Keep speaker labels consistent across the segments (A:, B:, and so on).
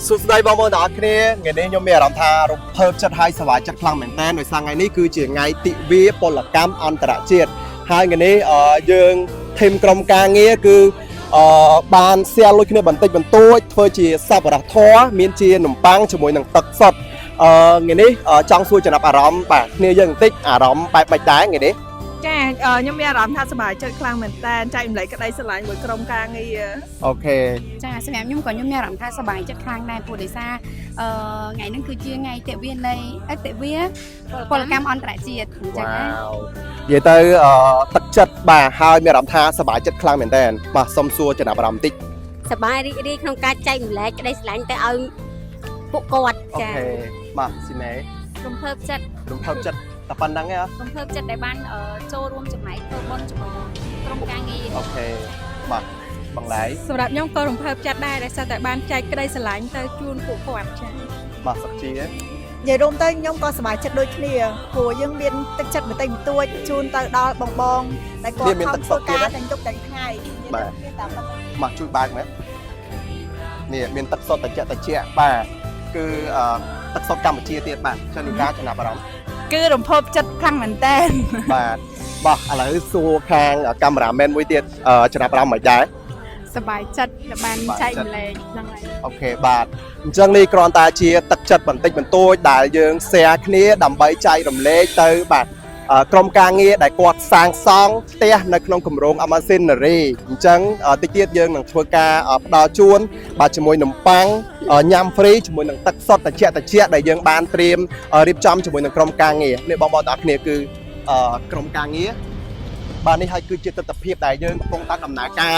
A: សួស្តីបងប្អូនទាំងអស់គ្នាថ្ងៃនេះខ្ញុំមានអារម្មណ៍ថារំភើបចិត្តហើយសប្បាយចិត្តខ្លាំងមែនទែនដោយសារថ្ងៃនេះគឺជាថ្ងៃទិវាពលកម្មអន្តរជាតិហើយថ្ងៃនេះយើង team ក្រុមការងារគឺបាន share លុយគ្នាបន្តិចបន្តួចធ្វើជាសប្បុរសធម៌មានជានំប៉័ងជាមួយនឹងទឹកសុទ្ធថ្ងៃនេះចង់សួរចំណាប់អារម្មណ៍បាទគ្នាយើងបន្តិចអារម្មណ៍បែបម៉េចដែរថ្ងៃនេះ?
B: ចាខ្ញុំមានអារម្មណ៍ថាសប្បាយចិត្តខ្លាំងមែនតើចែករំលែកក្តីស្រឡាញ់មួយក្រុមការងារ
A: OK។
C: ចាសម្រាប់ខ្ញុំក៏ខ្ញុំមានអារម្មណ៍ថាសប្បាយចិត្តខ្លាំងដែរព្រោះដោយសារថ្ងៃហ្នឹងគឺជាថ្ងៃទិវានៃអេទិវាពលកម្មអន្តរជាតិអញ្ចឹងណា
A: វ៉ាវនិយាយទៅទឹកចិត្តបាទហើយមានអារម្មណ៍ថាសប្បាយចិត្តខ្លាំងមែនទែនបាទសុំសួរចំណាប់អារម្មណ៍បន្តិច
D: សប្បាយរីករាយក្នុងការចែករំលែកក្តីស្រឡាញ់ទៅឲ្យពួកគាត់
A: អូ
D: ចា
A: ខេបាទស៊ីណេ
E: រំភើបចិត្ត
A: រំភើបចិត្តតែប៉ុណ្្នឹងឯងហ៎
E: រំភើបចិត្តដែលបានចូលរួមចំណែកធ្វើបុណ្យជាមួយនឹងក្រុមការងារ
A: OK បាទបងឡៃ?
B: សម្រាប់ខ្ញុំក៏រំភើបចិត្តដែរដោយសារតែបានចែកក្តីស្រឡាញ់ទៅជូនពួកគាត់ចា៎
A: បាទសុកជា?
F: និយាយរួមទៅខ្ញុំក៏សប្បាយចិត្តដូចគ្នាព្រោះយើងមានទឹកចិត្តបន្តិចបន្តួចជូនទៅដល់បងបងដែលគាត់ខំធ្វើការទាំងយប់ទាំងថ្ងៃមានតាមប៉ុណ្ណឹង
A: មកជួយបើកមែននេះមានទឹកសុទ្ធតិចតិចបាទគឺអឺទឹកសុទ្ធកម្ពុជាទៀតបាទចនិកាចំណាប់អារម្មណ៍?
B: គឺរំភើបចិត្តខ្លាំងមែនតើ
A: បាទបាទឥឡូវសួរខាងកាមេរ៉ាមែនមួយទៀតចំណាប់អារម្មណ៍មិនដែរ?
C: សប្បាយចិត្តដែលបានចែករំលែកហ្នឹងហើយ
A: OK បាទអញ្ចឹងនេះគ្រាន់តែជាទឹកចិត្តបន្តិចបន្តួចដែលយើង share គ្នាដើម្បីចែករំលែកទៅបាទក្រុមការងារដែលគាត់សាងសង់ផ្ទះនៅក្នុងគម្រោង Amazon នារីអញ្ចឹងតិចទៀតយើងនឹងធ្វើការផ្ដល់ជូនបាទជាមួយនំប៉័ងញ៉ាំ free ជាមួយនឹងទឹកសុទ្ធត្រជាក់ត្រជាក់ដែលយើងបានត្រៀមរៀបចំជាមួយនឹងក្រុមការងារនេះបងប្អូនទាំងអស់គ្នាគឺក្រុមការងារបាទនេះហើយគឺជាទស្សនវិជ្ជាដែលយើងកំពុងតែដំណើរការ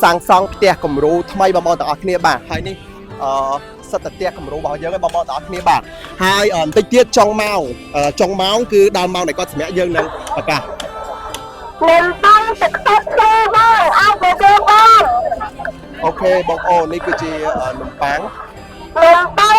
A: សាងសង់ផ្ទះគំរូថ្មីបងប្អូនទាំងអស់គ្នាបាទហើយនេះ សិតតែផ្ទះគំរូរបស់យើងឯងបងប្អូនទាំងអស់គ្នាបាទហើយបន្តិចទៀតចុងម៉ោងចុងម៉ោងគឺដល់ម៉ោងដែលគាត់សម្រាប់យើងនឹងប្រកាស
D: នំប៉័ងទឹកសុទ្ធទេបងអាចមកយកបាន
A: OK បងប្អូននេះគឺជានំប៉័ង
D: នំប៉័ង